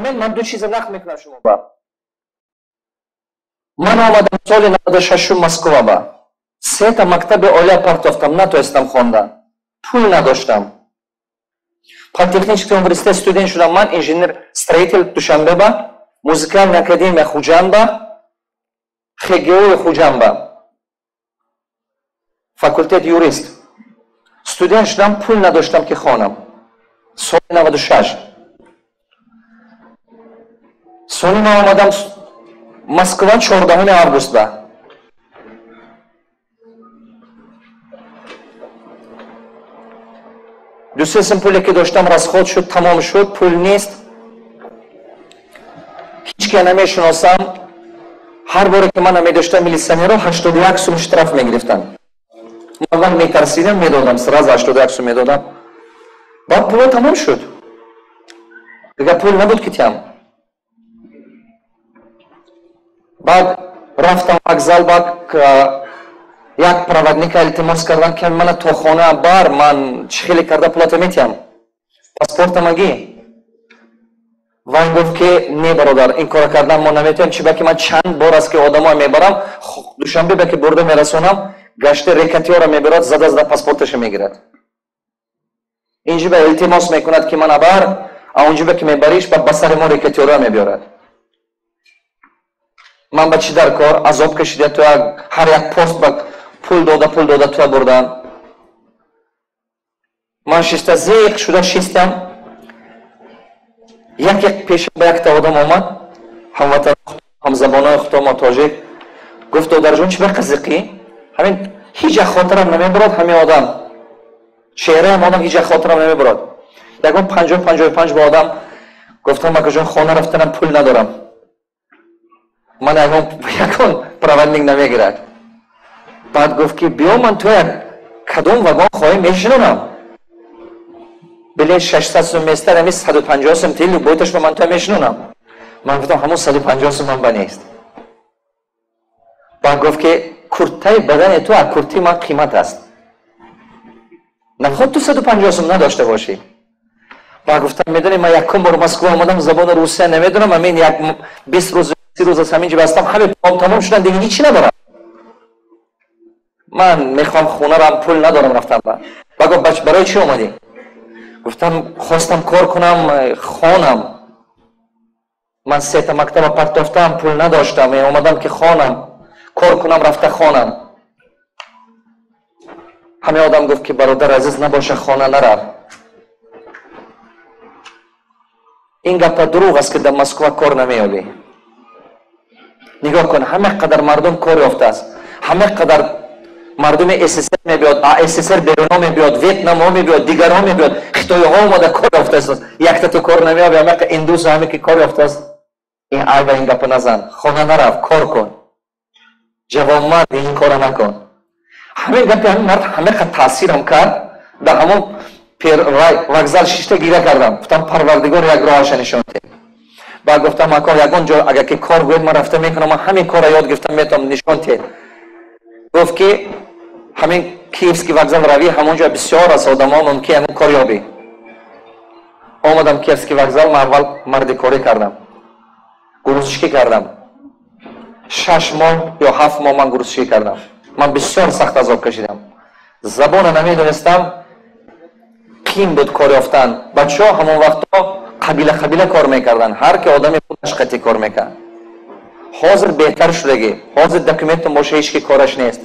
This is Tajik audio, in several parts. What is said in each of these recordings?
Фаҳмед, ман ду чиза нақл мекунам шумо ба. Ман омадам соли 96 Москва ба. Сета мактаби олия партофтам, натонистам хондан. Пул надоштам. Политехнический университет студент шудам ман, инженер-строитель Душанбе ба, музыкальная академия Хуҷанд ба, ХГУ Хуҷанд ба. Факултет юрист. Студент шудам, пул надоштам ки хонам. Соли 96. Соли ман омадам Москва 14 август ба. Ду-се сум пуле ки доштам расход шуд, тамом шуд, пул нест. Ҳеҷ ки намешиносам. Ҳар боре ки ман медоштам милиционеро 81 сум штраф мегирифтанд. Ман метарсидам, медодам, сразу 81 сум медодам. Баъд пуло тамом шуд. Дигар пул набуд ки тиям. Баъд рафтам вокзал, баъд як проводника илтимос кардам ки мана то хона бар, ман чӣ хеле карда пулата метиҳам, паспортамагӣ. Вай гуфт ки не бародар, ин кора кардан мо наметавонем, чи ба ки ман чанд бор аст ки одамо мебарам, Душанбе ба ки бурда мерасонам, гашта рекатиёра мебарад, зада зада паспорташа мегирад. Инҷи ба илтимос мекунад ки мана бар, а онҷи ба ки мебариш, ба сари мо рекатиёра мебиёрад. Ман ба чӣ дар кор азоб кашида, то ҳар як пост ба пул дода туя бурдан. Ман шиста зиқ шуда шистам. Яке пеша ба якта одам омад, ҳамватан, ҳамзабонои худо тоҷик, гуфт: додарҷон, чӣ ба қазиқӣ? Ҳамин ҳеҷ як хотирам намебурад, ҳамин одам чеҳраам одам ҳеҷ як хотирам намебурад. Ягон 50-55 ба одам гуфтам: акаҷон, хона рафтанам пул надорам, ман ягон проводник намегирад. Баъд гуфт ки биё, ман то як кадом вагон хоҳӣ мешинонам, билет 600 сум местар, ами 150 сум тил любойташ ба ман то мешинонам. Ман гуфтам: ҳамон 150 сум ман ба нест. Баъд гуфт ки куртаи бадани ту аз куртии ман қимат аст, наход ту 150 сум надошта бошӣ. Баъд гуфтам: медонӣ, ман якум бор Москва омадам, забони русия намедонам, амин як 20 рӯз 30 рӯз аз ҳамин ҷо бастам, ҳаме пулам тамом шудан, дига ҳичи надорам, ман мехоҳам хонарам, пул надорам рафтам. Ба гуфт: барои чӣ омадӣ? Гуфтам: хостам кор кунам, хонам. Ман сета мактаба партофтам, пул надоштам, омадам ки хонам, кор кунам, рафта хонам. Ҳаме одам гуфт ки бародар азиз, набоша, хона нарав. Ин гапа дурӯғ аст ки дар Москва кор намеёбӣ. Нигоҳ кун, ҳама қадар мардум кор ёфтааст, ҳама қадар мардуми СССР мебиёд, а СССР беруно мебиёд, Ветнамҳо мебиёд, дигарҳо мебиёд, хитоиҳо омада кор ёфтааст. Якта ту кор намеёбӣ, ҳама индусу ҳаме ки кор ёфтааст. Ин айба, ин гапа назан, хона нарав, кор кун, ҷавонмард, ин кора накун. Ҳамин гапи ҳамин мард ҳама қад таъсирам кард, дар ҳамон вокзал шишта гира кардам. Гуфтам: Парвардигор, як роҳаша нишон деҳ. Баъд гуфтам: ако, ягон ҷо агар ки кор гӯед, ман рафта мекунам, ман ҳамин корро ёд гирифтам, метавонам, нишон теҳ. Гуфт ки ҳамин Киевский вокзал равӣ, ҳамон ҷо бисёр аст одамо, мумкин ҳамон кор ёбӣ. Омадам Киевский вокзал, ман аввал мардикорӣ кардам, грузчикӣ кардам. 6 моҳ ё 7 моҳ ман грузчикӣ кардам. Ман бисёр сахт азоб кашидам, забона намедонистам, қин буд кор ёфтан. Бачаҳо ҳамон вақтҳо қабила қабила кор мекарданд, ҳар ки одами худаш қатъи кор мекард. Ҳозир беҳтар шудагӣ, ҳозир документум боша, ҳеҷ ки кораш нест.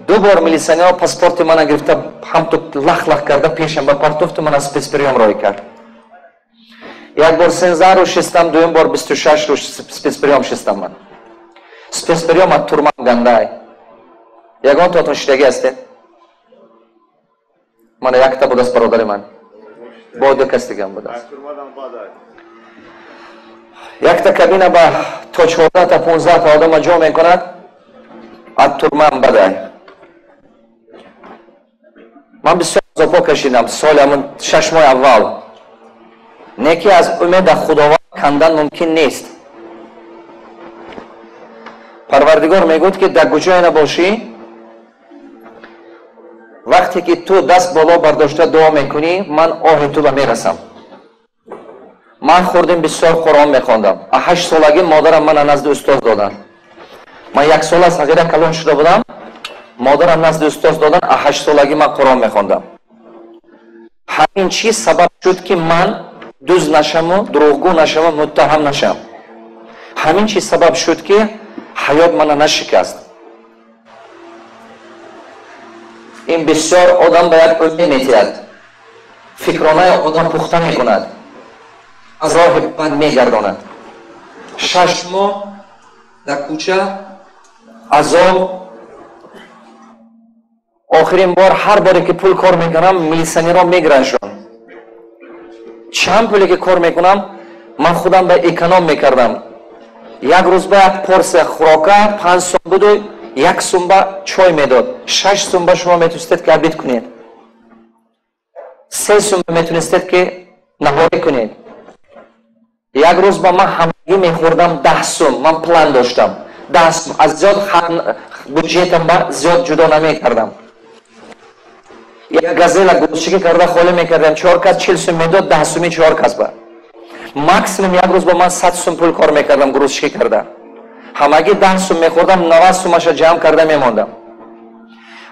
Ду бор милиционерҳо паспорти мана гирифта, ҳамту лах-лах карда пешам ба партофту мана спецприём роҳӣ кард. Як бор 13 рӯз шистам, дуюм бор 26 рӯз спецприём шистам. Ман спецприём аз турмам гандай. Ягон тоатон шидагӣ ҳастед? Мана якта будааст бародари ман, бо ду кас дигам будааст. Якта кабина ба то 14 та 15 та одама ҷо мекунад, аз турмам бадай. Ман бисёр азобҳо кашидам соли ҳамон 6 моҳи аввал. Не ки аз умеда Худованд кандан мумкин нест. Парвардигор мегӯяд ки дар куҷое набошӣ, вақте ки ту даст боло бардошта дуо мекунӣ, ман оҳи ту ба мерасам. Ман хурдем бисёр Қуръон мехондам. А 8 солагӣ модарам мана назди устоз додан. Ман 1 сола сағира калон шуда будам. Модарам назди устоз додан, а 8 солагӣ ман Қуръон мехондам. Ҳамин чиз сабаб шуд, ки ман дуз нашаму, дурӯғгӯ нашаму, муттаҳам нашам. Ҳамин чиз сабаб шуд, ки ҳаёт мана нашикаст. Ин бисёр одам ба як умед метиҳад. Фикронаи одам пухта мекунад. Аз роҳи бад мегардонад. 6 моҳ дар кӯча азоб. Охирин бор ҳар боре ки пул кор мекунам, милиционерҳо мегирандшон. Чанд пуле ки кор мекунам, ман худам ба эконом мекардам. Як рӯз ба як порсия хӯрока 5 сум буду, 1 сум ба чой медод. 6 сум ба шумо метунистед ки обед кунед. 3 сум ба метунистед ки наҳорӣ кунед. Як рӯз ба ман ҳамагӣ мехӯрдам 10 сум, ман план доштам. 10 сум аз зиёд бюджетам ба зиёд ҷудо намекардам. Як газела грузчикӣ карда холӣ мекардам, 4 кас 40 сум медод, 10 суми 4 кас ба. Максимум як рӯз ба ман 100 сум пул кор мекардам грузчикӣ карда. Ҳамагӣ 10 сум мехӯрдам, 90 сумаша ҷамъ карда мемондам.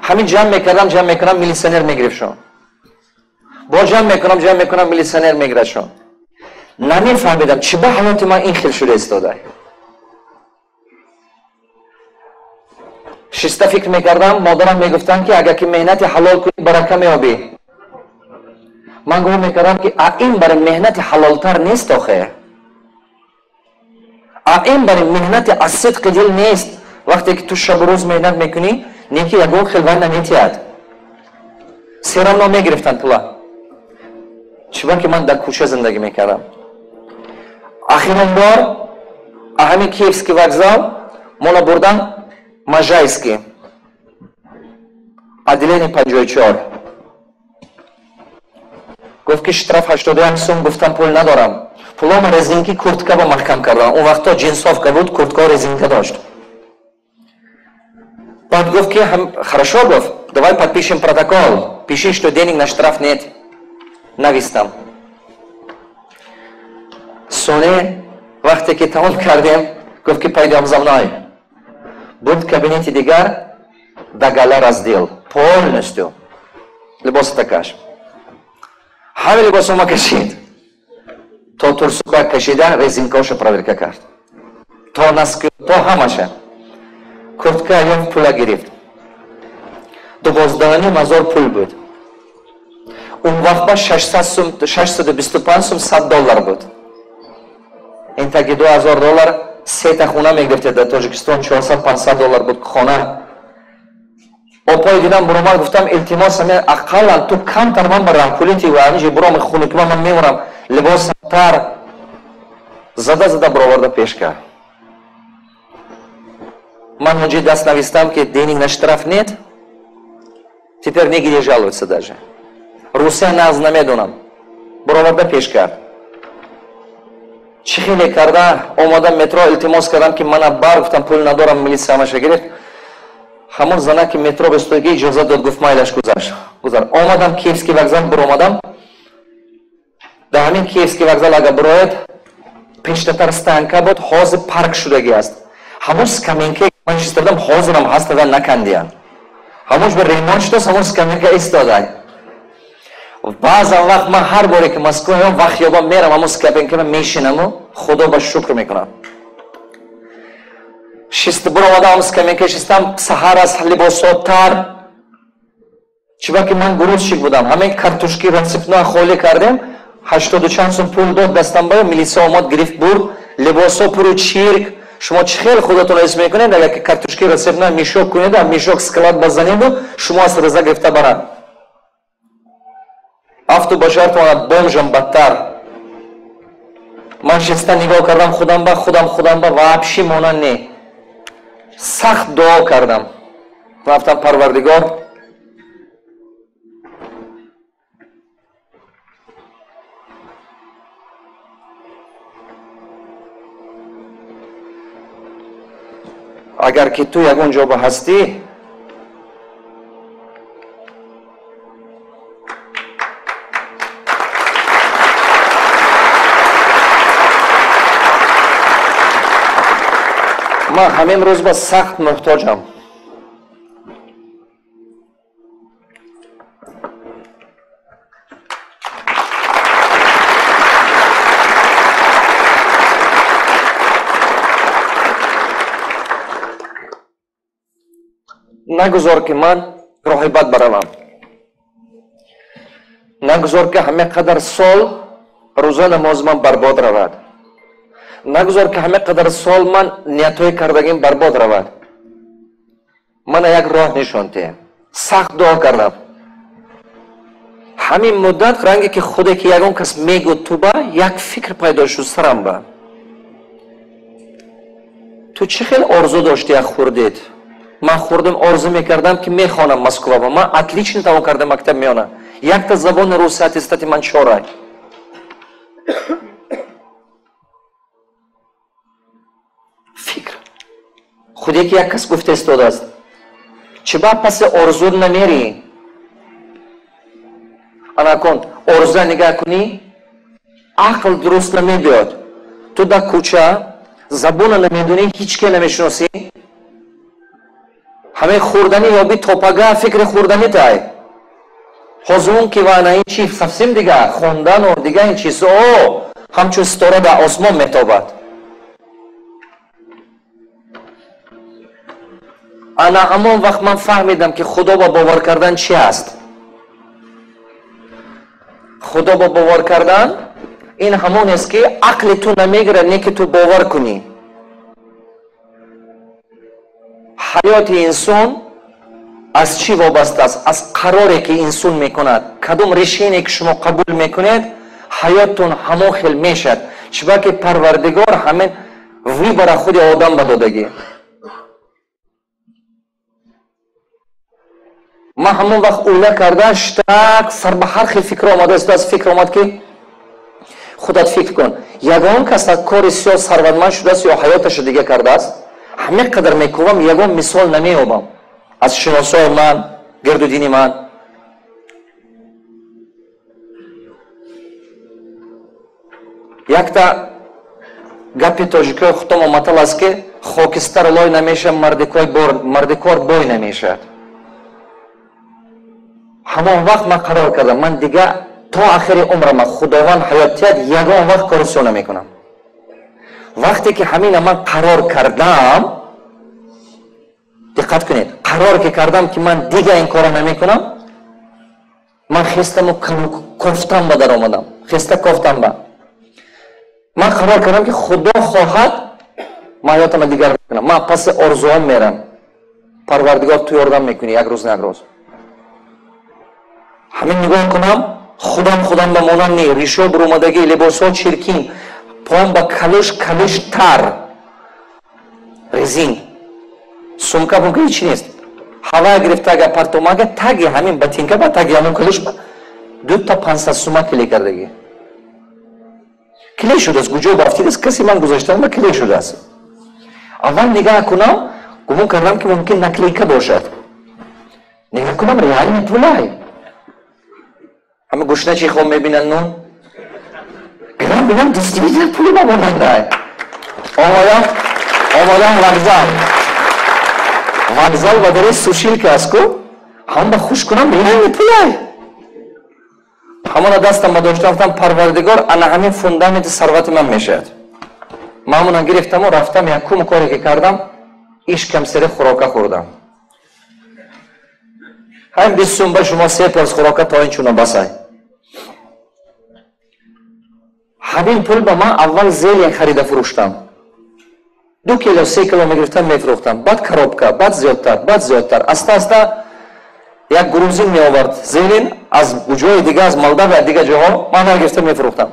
Ҳамин ҷамъ мекардам, ҷамъ мекунам, милиционер мегирифтшон. Бо ҷамъ мекунам, ҷамъ мекунам, милиционер мегирадшон. Намефаҳмидам, чӣ ба ҳаёти ман ин хел шуда истода. Шиста фикр мекардам, модарам мегуфтанд, ки агар ки меҳнати ҳалол кунӣ, барака меёбӣ. Ман гумон мекардам, ки а ин барои меҳнати ҳалолтар нест охе. А ин барои меҳнати аз сидқи дил нест. Вақте ки ту шабу рӯз меҳнат мекунӣ, не ки ягон хел вай наметиҳад. Серамно мегирифтанд пула. Чиба ки ман дар кӯча зиндагӣ мекардам. Ахирин бор ҳамин Киевский вокзал мола бурдан Можайский, отделение 54. Гуфт ки штраф 81 сум, гуфтам пул надорам. Пулома резинки куртка ба маҳкам кардам. Он вақто джинсовка буд, куртка резинка дошт. Баъд гуфт ки хорошо, гуфт, давай подпишем протокол. Пиши, что денег на штраф нет. Навистам. Соне вақте ки тамом кардем, гуфт ки пойдем за мной. Буд кабинети дигар, догола раздел. Полностью. Либоса такаш. Ҳама либосома кашид. То турсука кашида, резинкаоша проверка кард. То носки, то ҳамаша. Куртка ёфт, пула гирифт. 12,5 ҳазор пул буд. Он вақт ба 625 сум 100 доллар буд. Ин таги 2000 доллар сета хона мегирифте дар Тоҷикистон 400-500 доллар буд хона. Опой дидам буромад, гуфтам илтимос, ами ақаллан ту камтар ман ба раҳпулити ва анҷи буром хунукма ман мемурам, либосам тар. Зада зада буроварда пеш кард. Ман ҳоҷи даст навистам, ки денег на штраф нет. Теперь нигде жалуются даже. Русия нағз намедонам. Буроварда пеш кард. Чӣ хеле карда омадам метро, илтимос кардам, ки мана бар, гуфтам пул надорам, милиса ҳамаша гирифт. Ҳамон зана ки метро бистодагӣ иҷоза дод, гуфт майлаш гузашт. Гузар. Омадам Киевский вокзал, буромадам. Дар ҳамин Киевский вокзал агар буроед, пештатар станка буд, ҳозир парк шудагӣ аст. Ҳамон скамейка ман чиз додам, ҳозирам ҳаст, ва накандиянд. Ҳамонш ба ремонт шудааст, ҳамон скамейка истода. Баъзан вақт ман ҳар боре ки Москва меоям, вақт ёбам мерам ҳамон скамейка мешинаму Худо ба шукр мекунам. Шист буромадам ҳамон скамейка шистам, саҳар аст, либосҳо тар. Чиба ки ман грузчик будам, ҳамин картошки рассыпной холӣ кардем, 80 чанд сум пул дод дастам ба, милиса омад гирифт бурд, либосҳо пуру чирк. Шумо чӣ хел худатон ҳис мекунед, агар ки картошки рассыпной мешок кунед, мешок склад базанеду, шумо аз реза гирифта баранд. Афту ба шарту бомжам бадтар. Ман шиста нигоҳ кардам худам ба худам, худам ба вообще монанд не. Сахт дуо кардам. Рафтам Парвардигор, агар ки ту ягон ҷо ба ҳастӣ, Ман ҳамин рӯз ба сахт муҳтоҷам. Нагузор ки ман роҳи бад баравам. Нагузор ки ҳама қадар сол рӯза намози ман барбод равад. Нагузор ки ҳама қадар сол ман ниятҳои кардагим барбод равад. Мана як роҳ нишон диҳ. Сахт дуо кардам. Ҳамин муддат ранге ки худе ки ягон кас мегӯд туба, як фикр пайдо шуд сарам ба. Ту чӣ хел орзу дошти як хурдед? Ман хурдам орзу мекардам ки мехонам Москва. Ман отлично тамом кардам мактаб миёна. Якта забони руси аттестати ман чорай. Фикр. Худе ки як кас гуфта истодааст. Чӣ ба паси орзу намерӣ? Анакон, орзуа нигаҳ кунӣ, ақл дуруст намебиёд. Ту дар кӯча забона намедонӣ, ҳеҷ ке намешиносӣ. Ҳамаи хӯрданӣ ёби топага фикри хӯрданӣ тай. Ҳозир ки ва ана ин чи совсем дига, хондану дига ин чизо ҳамчун ситора дар осмон метобад. Ана ҳамон вақт ман фаҳмидам ки Худо ба бовар кардан чи аст. Худо ба бовар кардан ин ҳамон аст ки ақли ту намегирад, не ки ту бовар кунӣ. Ҳаёти инсон аз чӣ вобаста аст? Аз қароре ки инсон мекунад. Кадом решение ки шумо қабул мекунед, ҳаёттон ҳамон хел мешавад. Чунки Парвардигор ҳамин выбора худи одам ба додагӣ. Ман ҳамон вақт ула карда штак сар ба ҳар хел фикр омада аст. Аз фикр омад ки худат фикр кун, ягон кас аз кори сиёҳ сарватманд шудааст ё ҳаёташо дига кардааст? Ҳама қадар мекӯвам, ягон мисол намеёбам аз шиносои ман, гирду дини ман. Якта гапи тоҷикои худтомо матал аст ки хокистар лой намешавад, мардикор бой намешавад. Ҳамон вақт ман қарор кардам, ман дига то ахири умрама Худованд ҳаёт диҳад, ягон вақт кори сиёҳ намекунам. Вақте ки ҳамина ман қарор кардам, диққат кунед, қарор ки кардам ки ман дига ин корро намекунам, ман хестаму кофтам ба даромадам. Хеста кофтам ба. Ман қарор кардам ки Худо хоҳад ман ҳаётама дигар мекунам. Ман паси орзуам мерам. Парвардигор ту ёрдам мекунӣ як рӯз на як рӯз. Ҳамин нигоҳ кунам, худам ба монанд не, ришо бурумадагӣ, либосҳо чиркин, поам ба калӯш калӯш тар, резин, сумка бумка ҳеч нест. Ҳава гирифта агар партомага таги ҳамин ботинка ба таги ҳамон калӯш ба дута 500 сума клей кардагӣ. Клей шудааст, куҷо бафтидааст, касе ман гузаштам ба клей шудааст. Аввал нигаҳ кунам, гумон кардам ки мумкин наклейка бошад. Нигаҳ кунам, реально пулай. Ҳама гушна чи хом мебинанд нун? Гирам бинам, действительно пули ба монандай. Омадам вокзал. Вокзал ба дари сушилка аст ку? Ҳам ба хуш кунам, реально пулай. Ҳамона дастам ба доштам, гуфтам Парвардигор, ана ҳамин фундаменти сарвати ман мешавад. Ман ҳамона гирифтаму рафтам, якум коре ки кардам, ишкам сери хӯрока хӯрдам. Ҳамин 20 сум ба шумо се порс хӯрока то ин чуна басай. Ҳамин пул ба ман аввал зелень харида фурӯштам. 2 кило, 3 кило мегирифтам, мефурӯхтам. Баъд коробка, баъд зиёдтар, баъд зиёдтар. Аста аста як грузин меовард зелень аз ҷои дига, аз Молдавия, дига ҷоҳо, ман ҳар гирифта мефурӯхтам.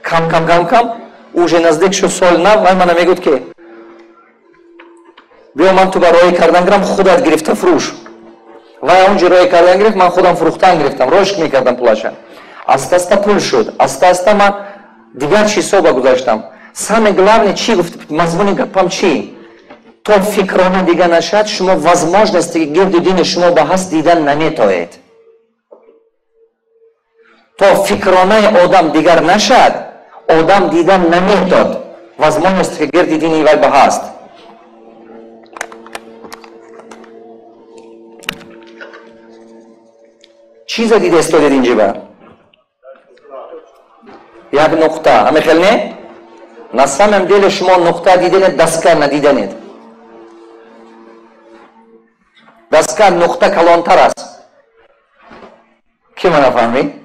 Кам кам кам кам уже наздик шуд соли нав, вай мана мегӯд ки биё ман ту ба роҳӣ кардан гирам, худат гирифта фурӯш. Вай онҷо роҳӣ кардан гирифт, ман худам фурӯхтан гирифтам, рошк мекардам пулаша. Аста аста пул шуд, аста аста ман дигар чизҳо ба гузаштам. Самое главное, чи гуфт, мазмуни гапам чи? То фикрона дига нашад, шумо возможности ки гирду дини шумо ба ҳаст дидан наметоед. То фикронаи одам дигар нашад, одам дидан наметод возможности ки гирди дини вай ба ҳаст. Чиза дида истодед инҷиба? Як нуқта. Ҳаме хел не? На самом деле шумо нуқта диданед, доска надиданед. Доска нуқта калонтар аст. Ки мана фаҳмид?